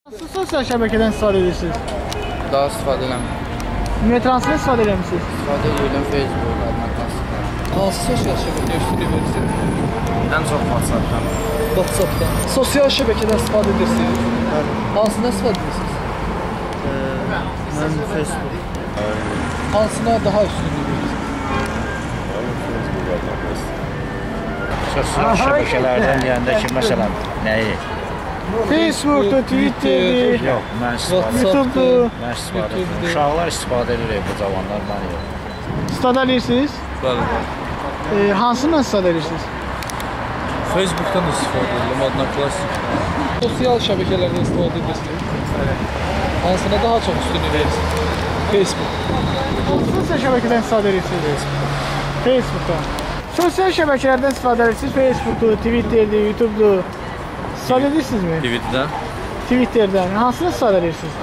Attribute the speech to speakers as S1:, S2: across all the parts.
S1: Hansı sosial şəbəkədən istifadə edirsiniz?
S2: Daha istifadə eləmirəm.
S1: Ümumiyyətlə hansını istifadə eləmirsiniz?
S2: İstifadə edirəm Facebook, Odnoklassnika.
S3: Hansı sosial şəbəkəyə üstünlük verirsiniz?
S4: Ən çox WhatsApp-dan.
S3: WhatsApp-dan. Sosial şəbəkədən istifadə edirsiniz? Bəli. Hansından istifadə edirsiniz?
S4: Mən Facebook.
S3: Hansına daha üstünlük verirsiniz?
S5: Facebook, Odnoklassnika.
S6: Sosial şəbəkələrdən deyəndə ki, məsələn, nəyi?
S1: Facebook'da, Twitter'dir,
S6: Yox, mən istifadə
S1: YouTube'dur.
S6: Mən istifadə edirəm. Uşaqlar istifadə edir, bu cavanlar, mən yox.
S1: İstifadə edirsiniz?
S7: Bəli.
S1: Hansından istifadə edirsiniz?
S7: Facebook'dan istifadə edirəm, Odnoklassnika.
S3: Sosial şəbəkələrdən istifadə edirsiniz? Bəli. Hansına daha çox üstünlük verirsiniz? Facebook.
S1: Hansı sosial şəbəkədən istifadə edirsiniz? Facebook'dan. Sosial şəbəkələrdən istifadə edirsiniz? Facebook'dur, Twitter'dir, YouTube'dur. İstifadə edirsinizmi?
S7: Twitter'dan.
S1: Twitter'dən. Hansını istifadə edirsiniz?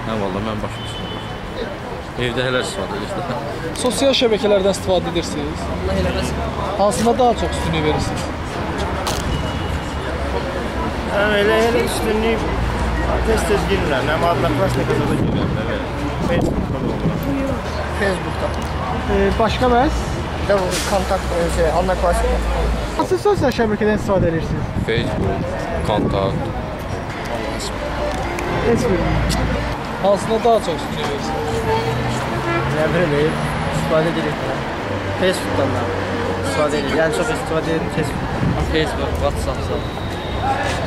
S7: Hə, valla mən başım istifadə edirəm. Evdə hələ istifadə edirəm.
S3: Sosial şəbəkələrdən istifadə edirsiniz?
S2: Allah eləməsin.
S3: Hansına daha çox üstünlük verirsiniz?
S4: Elə üstünlük tez-tez girirəm. Nə Odnoklassnikada da girirəm də belə. Facebook'da da oluram.
S2: Facebook'da.
S1: Başqa bəs?
S2: Bir də kontakt, Odnoklassnika.
S1: Hansı sosial şəbəkədən istifadə edirsiniz?
S7: Facebook, kontakt.
S1: Heç birini.
S3: Hansına daha çox üstünlük verirsiniz?
S4: Nə bilim, istifadə edirik də. Facebook'dan da istifadə edirik. Yəni çox istifadə edirik Facebook'dan.
S2: Facebook, WhatsApp.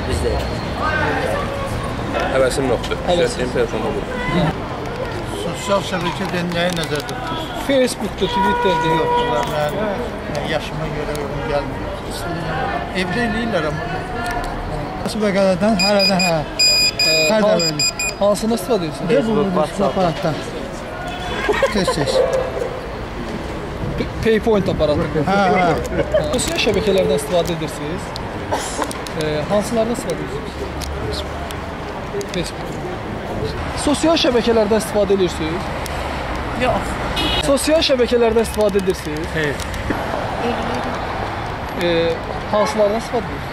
S4: Biz də.
S5: Həvəsim yoxdur.
S3: Həvəsiniz
S5: İstədiyim telefonda budur.
S8: Sosial şəbəkədən nəyi nəzərdə tutursunuz?
S3: Facebook'da, Twitter'də.
S8: Yox, bunlar mənim yaşıma görə uyğun gəlmir. Evdə eləyirlər amma. Şəbəkələrdən hərədən hə. Hər dəfə eləyir.
S3: Hansını istifadə edirsiniz?
S8: Facebook, WhatsApp aparatdan. Tez-tez.
S3: PayPoint aparatı.
S8: Hə, hə.
S3: Sosial şəbəkələrdən istifadə edirsiniz? Hansılardan istifadə edirsiniz? Facebook. Sosial şəbəkələrdən istifadə edirsiniz?
S2: Yox.
S3: Sosial şəbəkələrdən istifadə edirsiniz?
S4: Xeyr.
S3: Hansılardan istifadə edirsiniz?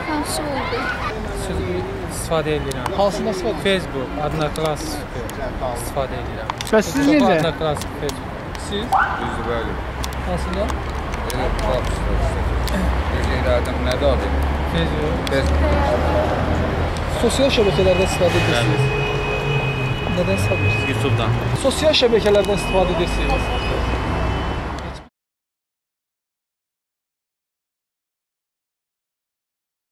S9: Hansı oldu?
S10: İstifadə edirəm.
S3: Hansından istifadə edirsiniz?
S10: Facebook, Odnoklassnika istifadə edirəm.
S1: Bəs siz necə?
S10: Odnoklassnika, Facebook.
S3: Siz?
S5: Düzdür, bəli.
S3: Hansından?
S5: Elə lap istifadə. Nədir adı?
S10: Facebook.
S5: Facebook.
S3: Sosial şəbəkələrdən istifadə edirsiniz? Nədən istifadə edirsiniz?
S7: YouTube'dan.
S3: Sosial şəbəkələrdən istifadə edirsiniz?